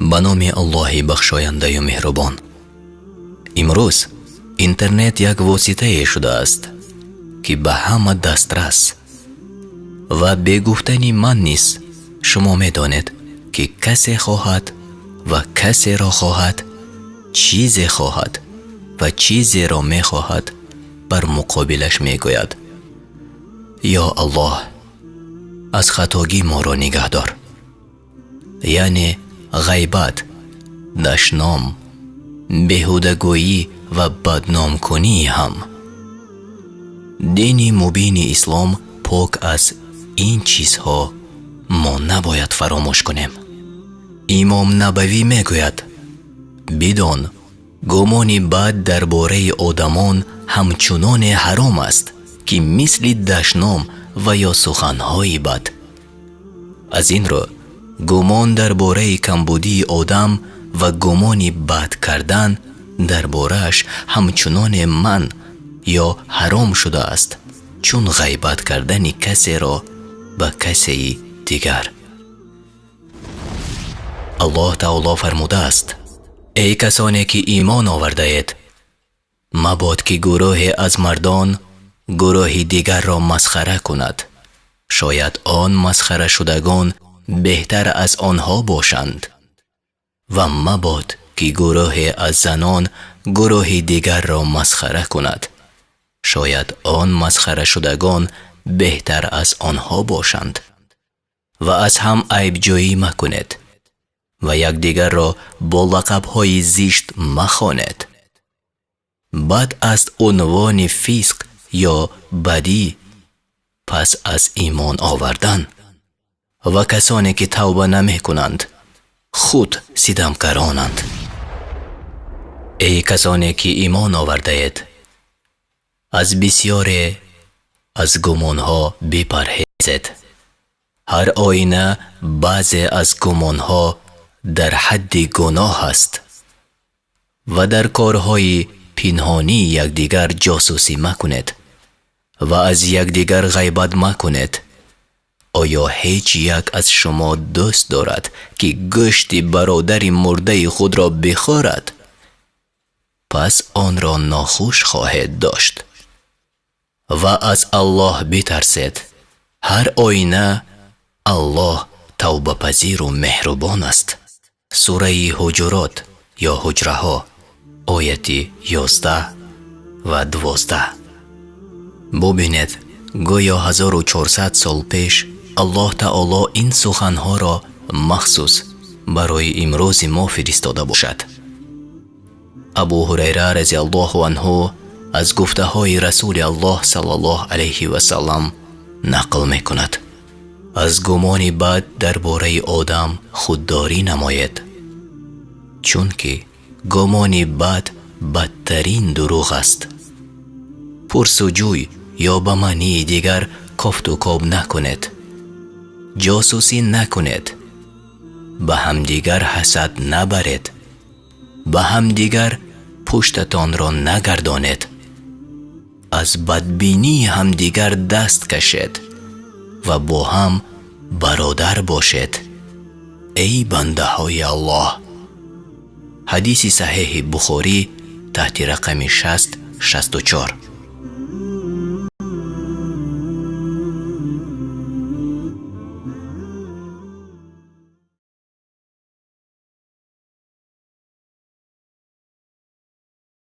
Ба номи Аллоҳи бахшояндаю меҳрубон. Имрӯз интернет як воситае шудааст, ки ба ҳама дастрас ва бе гуфтани ман низ шумо медонед, ки касе хоҳад ва касеро хоҳад, чизе хоҳад ва чизеро мехоҳад, бар муқобилаш мегӯяд: «Ё Аллоҳ, аз хатогӣ моро нигаҳдор». Яъне ғайбат, дашном, беҳудагӯӣ ва бадномкунӣ ҳам. Дини мубини ислом пок аз ин чизҳо, мо набояд фаромӯш кунем. Имом Набавӣ мегӯяд: бидон, гумони бад дар бораи одамон ҳамчуноне ҳаром аст, ки мисли дашном ва ё суханҳои бад. Аз ин рӯ гумон дар бораи камбудии одам ва гумони бад кардан дар борааш ҳамчуноне манъ ё ҳаром шудааст, чун ғайбат кардани касеро ба касеи дигар. Аллоҳ таоло фармудааст: эй касоне ки имон овардаед, мабод ки гурӯҳе аз мардон гурӯҳи дигарро масхара кунад, шояд он масхарашудагон беҳтар аз онҳо бошанд, ва мабод ки гурӯҳе аз занон гурӯҳи дигарро масхара кунад, шояд он масхарашудагон беҳтар аз онҳо бошанд. Ва аз ҳам айбҷӯӣ макунед ва якдигарро бо лақабҳои зишт махонед. Бад аст унвони фисқ ё бадӣ пас аз имон овардан. Ва касоне ки тавба намекунанд, худ ситамкоронанд. Эй касоне ки имон овардаед, аз бисёре аз гумонҳо бипарҳезед. Ҳар оина баъзе аз гумонҳо дар ҳадди гуноҳ аст ва дар корҳои пинҳонии якдигар ҷосусӣ макунед ва аз якдигар ғайбат макунед. Оё ҳеҷ як аз шумо дӯст дорад, ки гӯшти бародари мурдаи худро бихӯрад? Пас онро нохуш хоҳед дошт. Ва аз Аллоҳ битарсед. Ҳар оина Аллоҳ тавбапазиру меҳрубон аст. Сураи Ҳуҷурот ё Ҳуҷраҳо, ояти 11 ва 12. Бубинед, гӯё 1400 сол пеш Аллоҳ таоло ин суханҳоро махсус барои имрӯзи мо фиристода бошад. Абу Ҳурайра разияллоҳу анҳу аз гуфтаҳои Расули Аллоҳ саллаллоҳу алайҳи васаллам нақл мекунад: аз гумони бад дар бораи одам худдорӣ намоед, чунки гумони бад бадтарин дурӯғ аст. Пурсуҷӯй ё ба маънии дигар кофту коб накунед, ҷосусӣ накунед, ба ҳамдигар ҳасад набаред, ба ҳамдигар пуштатонро нагардонед, аз бадбинии ҳамдигар даст кашед ва бо ҳам бародар бошед. Эй бандаҳои Аллоҳ! Ҳадиси саҳеҳи Бухорӣ таҳти рақами 664.